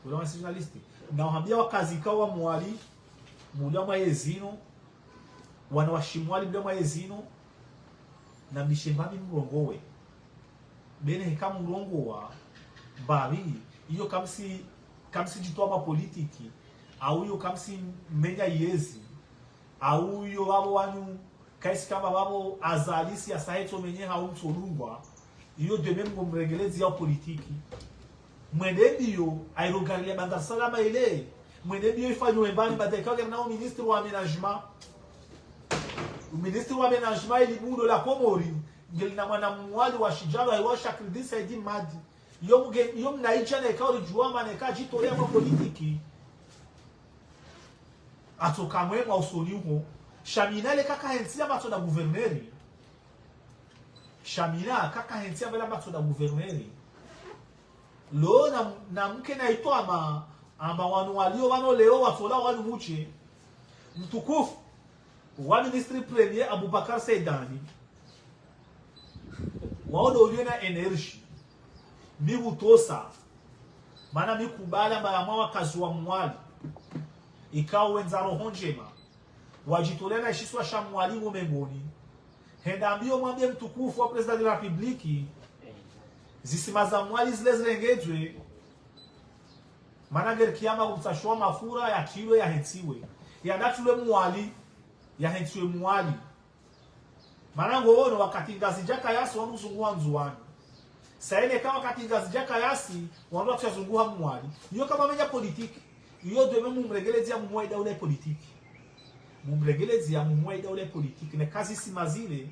Wala wa journaliste. Na uhambia wakazi ka wa Mwali, mulia mwa yezino, wana wa Shimwali mulia mwa yezino, na mlishe mbapvi mrongowe. Be ne heka mrongowa mbapvi, iyo kamsi, kamsi djitwa mwa politiki, au iyo kamsi menya yezi, au iyo wapvo wanu, kaisi kamba wapvo Azali si asahetso menye hau mtsodungwa, iyo de même ngo mregelezi ya politiki. Mwende mbio, aérogare ya Bandar Salama ile, mwende mbio ifanywe mbani, bada ikao kena nao ministre wa aménagement. Ministre wa aménagement ili bundo la Komori, ngeli na mwana Mwali wa shidjalo, aiwa Shakridin Saidi Madi. Yo mge, yo mnaidja na ikao ridjua mana eka djitolea mwa politiki. Atsoka mwema usoni uho. Shamina le kaka hentsi ya matso da gouverneur. Shamina kaka hentsi ya vela matso da gouverneur. Lo na, na mke na itwama, amba wanu walio wanu leo watsola wanu muje. Mtukufu, wa ministre premier Aboubacar Said Anne. Wao ndo ulio na énergie. Mi hutosa. Mana mi kubala mba ya mwa wakazi wa Mwali. Ikao wendza roho ndjema. Wadjitolea na ishisiwa sha Mwali ngo mengoni. Henda mbio mwambie mtukufu wa président de la République. Zisima za Mwali zile zirengedzwe. Mana ngeri kiyama kutsashiwa mafura yatilwe yahentsiwe. Yadatulwe Mwali. Yahentsiwe Mwali. Mana ngo wono wakati Ngazidja kayasi wandru zunguha Ndzuwani. Sa ile ka wakati Ngazidja kayasi wandru watsia zunguha Mwali. Iyo kama menya politiki. Iyo de même mumregelezi ya mumwe daula ya politiki. Mumregelezi ya mumwe daula ya politiki. Ne kazi sima zile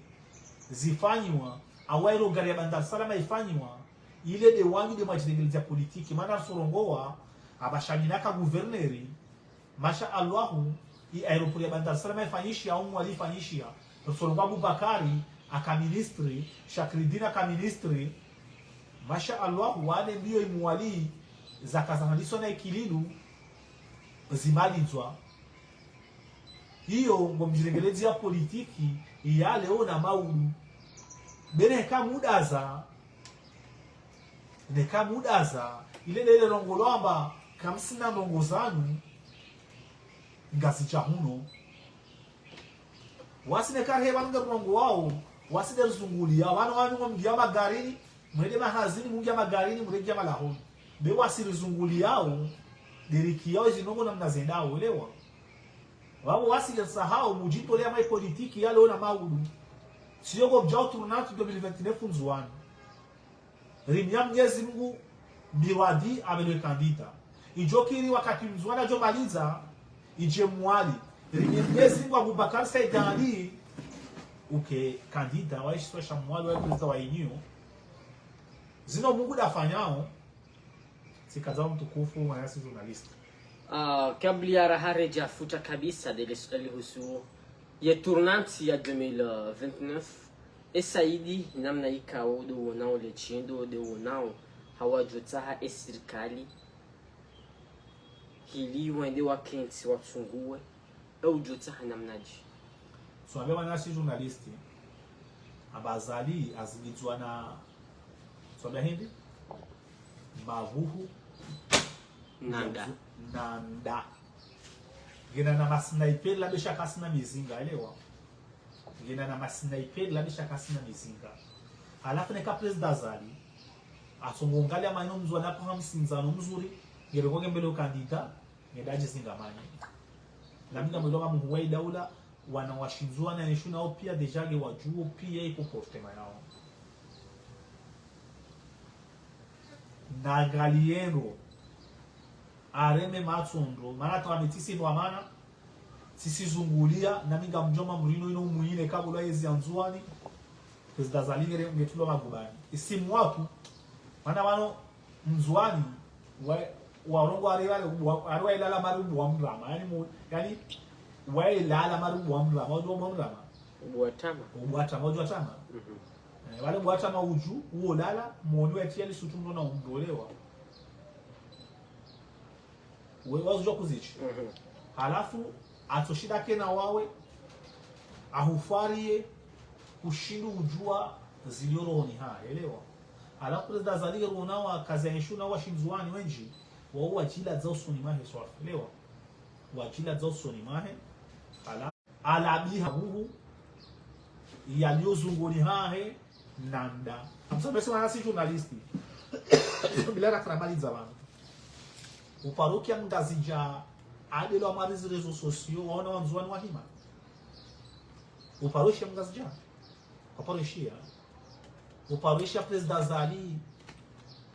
zifanyiwa, au aérogare ya Bandar Salama ifanyiwa, ile de wanyu de mwajiregelezi ya politiki. Mana sorongowa, aba Shamina ka gouverneur, Masha Allahu, i aéroport ya Bandar Salama ifanyishiha, au Mwali ifanyishiha. Rusolongo Abubakari, aka ministre, Shakridin aka ministre. Masha Allahu, wane mbio i Mwali, zaka zahandiswa na ikililu, zimalidzwa. Iyo, ngo mjirengelezi ya politiki, ya leo na maudu. Be ne heka mudaza, neka mudaza, ile lele ndrongoo lwamba, kamsina ndrongoo zanu, Ngazidja huno. Wasi neka rehe wanu nge ndrongoo wao, wasi de rizunguliya, wanu wanu ngo mngia magarini, mwende mahazini, mungia magarini, murenge malahoni. Be wasi rizunguliyao, de rikiyao izi ndrongoo namna zendao, elewa. Wapvo wasi le sahao, mujitolea mwa i politiki ya leo na maudu. Siyo ngo mjao tournante deux mille vingt-neuf Ndzuwani. Rimia Mnyezi Mungu, Mirwadi apvelwe kandida. Idjo kiri wakati Ndzuwani adjo maliza, idje Mwali. Rimia Mnyezi Mungu Abubakar Said Anne, uke kandida, wa ishisiwa sha Mwali, wa prezida wa Union. Zino Mungu dafanyao, tsikadza mtukufu, mwanasi journaliste. Ah, kabla ya raha redja futa kabisa de le suali husu ye tournante ya deux mille vingt-neuf, e Saidi namna ikao de wonao le shindo de wonao hawadjotsaha e sirikali hili wende wakentsi watsunguwe, e udjotsaha namnadje? Swambia mwanasi journaliste, aba Azali azilidzwa na, swambia hindri? Mavuhu. Nanda. Nanda. Ngena na masniper la be sha kasina mizinga, elewa. Ngena na masniper la be sha kasina mizinga. Halafu neka prezida Azali, atsongo ngalia maino Ndzuwani apvo hamsindzano mzuri, ngere kwa ngembele ukandida, ngedadji zinga mani. Na mi ngamwelewa muhuu wa idaula, wana wa shindzuwani na ishu nao pia déjà nge wadjuo pia i comportement yao. Na ngaliendro, Areme matso ndro, mana twa mitsisi ndo amana, tsisi zungulia, na mi ngamdjo mamba mrino inu mwine kabula yezi ya Ndzuani, Président Azali ngere ngetulwa magubani. Isimu watu, mana wanu Ndzuani, wa, warongoa ari wale, wa, ari wailala mari ubu wa mrama, yani mu, yani, wailala mari ubu wa mrama, ubu wa mrama. Ubu wa tama. Ubu wa tama, ubu wa tama. Mhm. Eh, wale ubu wa tama udju, uolala, moni wa tiali sutu mno na umdolewa. We, wazudjua kuzitsi. Mhm. Halafu, atsoshinda kena wawe, ahufariye, kushindu udjua zilio rohoni ha, elewa. Halafu, Président Azali ngeronao wakazi ya eshu na washindzuani wendji, wao wadjila dza usoni mahe swafi, elewa. Wadjila dza usoni mahe, hala alabiha huhu, yalio zungoni hahe, nanda. Amsa mesi wana si journaliste. Bila rakara mali za wanu. Uparokia Mngazidja, adelo amarizi réseaux sociaux, waona Wandzuani wahima. Uparokia Mngazidja. Uparokia. Uparokia Président Azali.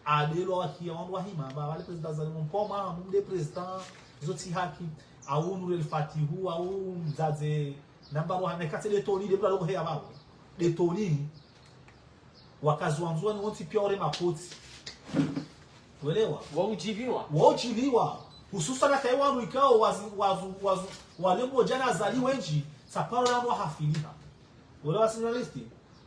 Adelo wakia wandru wahima. Ba wale Président Azali, mpoma, mumde Président, zotsi haki. Au Nour El Fatihu, au Mdzadze, namba roha, nekatse de toni, de bula loko heya babu. De toni. Wakazi wa Ndzuani wontsi pia ore makoti. Welewa? Waudjiviwa. Waudjiviwa. Hususana kayi wanu ikao wazi, wazu, wazu, wale mdzadze na Azali wendji, saparo lanu wahafiliha. Welewa si journaliste?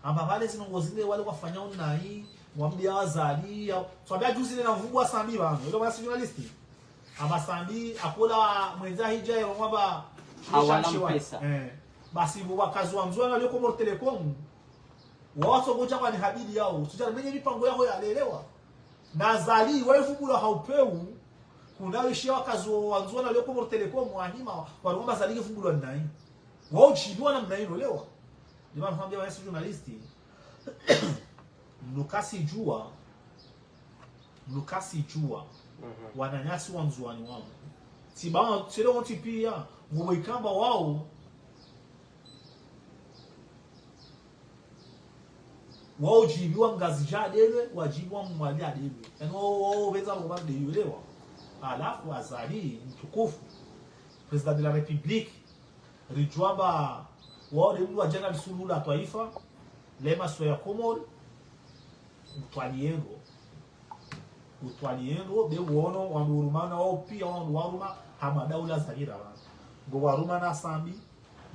Amba wale zinu ngozinde wale wafanya unayi, wamdia Azali, ya, so abia juzi na mvubu wa Sambi wanu. Welewa si journaliste? Amba Sambi, akola mwendza hija ya wamba, hawana mpesa. Eh. Basi, wakazi wa Ndzuani walioko Comores Telecom, wawo watsogodja kwani habili yao, utsudja menye mipango yaho yalelewa. Na Azali, waifubula ha upeu, kuna wishia wakazi wa Ndzuani walioko Comores Telecom, wahima, waliomba Azali ngefubulwa nayi. Waudjiviwa na mnayi, welewa. Ndima nifambia wa journaliste. Mnukasidjua, mnukasidjua, mhm, wananyasi Wandzuani wanu. Tsiba, tsile wontsi pia, ngopvo ikamba wao, waudjiviwa Mngazidja adelwe, wadjiviwa Mwali adelwe. Yani wao, wao, wendza wako ba adelwe, welewa. Halafu Azali, mtukufu, Président de la République, ridjua amba, wao de mndru wadjana lisuluhu la twaifa, le masiwa ya Comores, utwaliendro. Utwaliendro, be wono, wandru urumana wao pia, wandru waruma, hama daula za hira wanu. Ngo waruma na Sambi,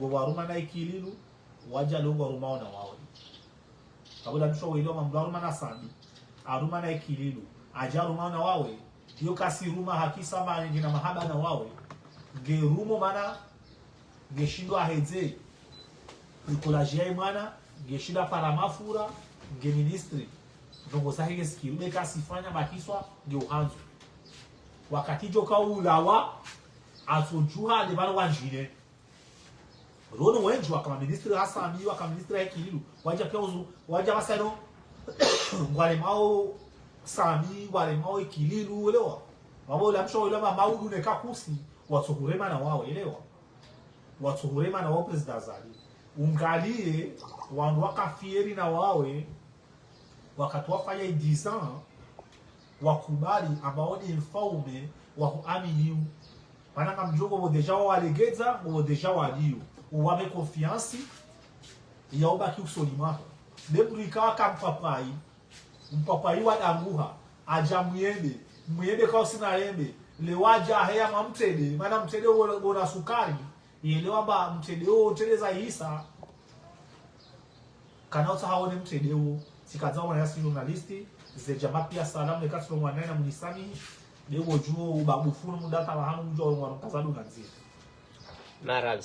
ngo waruma na Ikililu, wadja leo ngo waruma wana wawe. Kabula msho welewa amba mndru aruma na Sambi, aruma na Ikililu, adja aruma na wawe, iyo kasi ruma hakisa ma ngena mahaba na wawe, nge rumo mana, nge shindo ahedze, nikolaji ya mwana, nge shindo apara mafura, nge ministre, ndrongo zahe nge sikiru, be kasi fanya bakiswa, nge uhandzo. Wakati djo kaulawa, atsodjuha, de bana wandjine. Rono wendji waka maministri ha Sambi, waka ministri ha Ikililu. Wadja pia uzu, wadja basano, ngwaremao Sambi, ngwaremao Ikililu, welewa. Wabo ula msho welewa ma maudu ne kakusi, watsohurema na wawe, welewa. Watsohurema na wawe Président Azali. Ungaliye, wandru waka fieri na wawe, wakati wafanya dix ans, wakubali amba wao de mfaume wa huaminiu. Mana ngamdjuo ngopvo déjà wawalegedza, ngopvo déjà waliyo. Uwape confiance, ya ubaki usoni mwaho. De mndru ikawa ka mpapayi, mpapayi wadanguha, adja muyende, muyende kao sina yende, le wadja heya ma mtrende, mana mtrende wo, wona sukari, yelewa amba mtrende wo, mtrende za hisa, kana utsaha wone mtrende wo, tsikadza wananyasi journaliste, ze djama pia salamu, neka tsi lo mwana na munisamihi, de wo djuo ubabu funu mudata wa hanu mdjuo wa mwana mkaza dunga nzira. Marahaba.